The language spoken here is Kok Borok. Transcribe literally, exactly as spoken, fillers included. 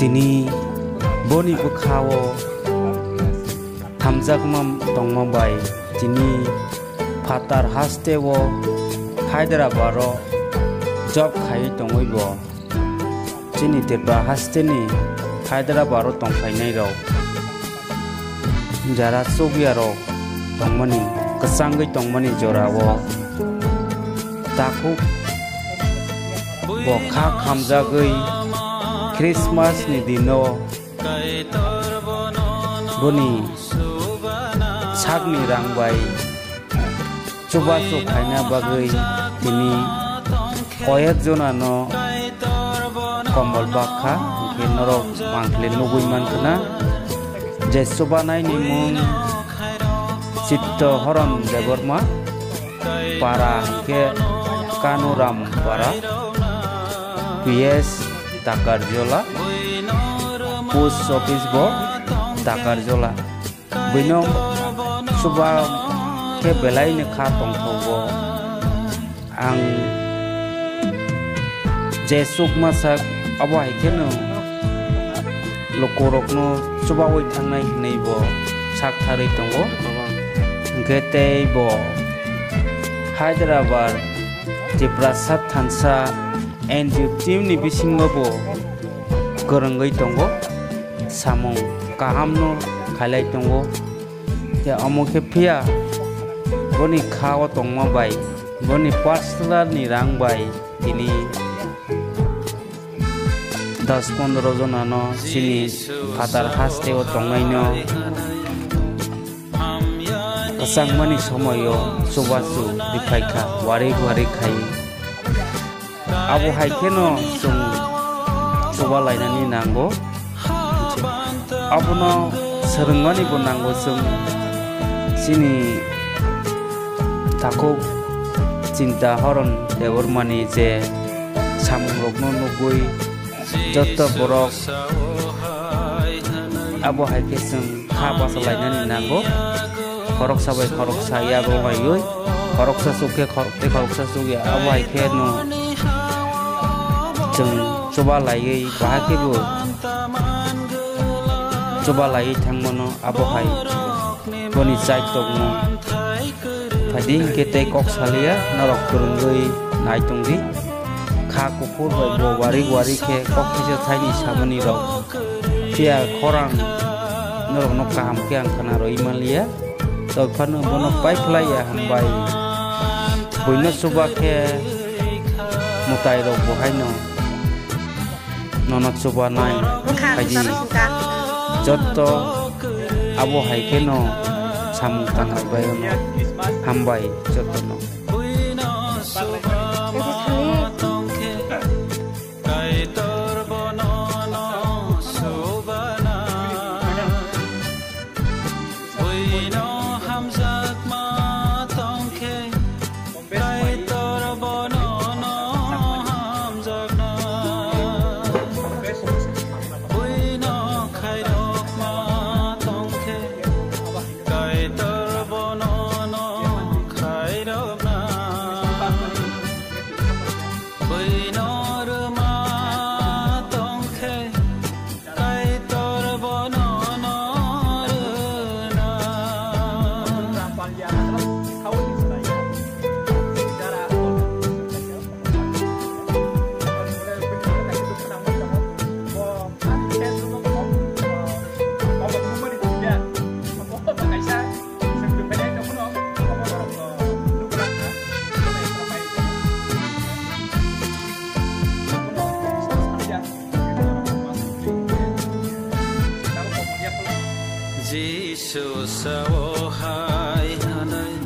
Tini boni bwkha-o hamjakma tongma bai tini phatar haste-o Hyderabad-o job khaiwi tongwi bo chini Tripura haste-ni Hyderabad-o tongphainairok jara chukyarok tongmani, kwchangwi tongmani jora-o takhuk bo kha khamjagwi Christmas-ni dino boni sakni rang bai chubachu khaina bagwi tini koyek jonano kombol bakha, hinkhe norok mangkhle nugwi mankha na je chubanaini mung Chitto Horon Debbarma, para hinkhe Kanuram para, P S Takarjola, post office bo Takarjola. Buino chuba khe belai ni kha tongthogo. Ang je chukma sak abo hai kheno lukurokno chubaui thangnai hinwi bo sak tharwi tongo. Hinkhe tei bo Hyderabad Tiprasa thansa N G O team ni bisingo bo kwrwngwi tongo, samung kahamno khailai tongo. Tei omo khe phiya boni kha-o tongma bai, boni personal ni rang bai tini dos pondro jonano chini phatar haste-o tongnaino kwchangmani somoio chubachu riphaikha, wari wari khai. Abo hai kheno chwng chuba lainani nango. Abono swrwngmani bo nango chwng chini takhuk Chinta Horon Debbarmani je samungrokno nugwi joto borok abo hai khe chwng kha bachalainani nango. Khoroksa bai khoroksa yago laiwi, khoroksa chukhe khorok tei khoroksa chukya. Abo hai khe no chwng chuba laiwi, bahai khe bo chuba laiwi thangmano abo hai boni chai tongmung. Phaidi hinkhe tei kok saliya, norok kwrwngwi nai tongdi. Kha kuphur bai bo wari wari khe kok kisa thaini samani rok. Phiya khorang norokno kaham khe ang khna rwi manliya. Tei phano bono pai phlai ya hambai. Buino chuba khe mwtai rok bo haino nono chuba nai. Wngkha, phaidi wngkha, wngkha. Jotto abo hai kheno samung tangnai bai ono. Hambai jottono. Kaitor bono no subana, buino hamjakma tongkhe. Kaitor bono no hamjakna, buino khairokma tongkhe. Kaitor bono no khairokna. Buino rwma tongkhe, Kaitor bono no rwna. Jisu sao hai hwnwi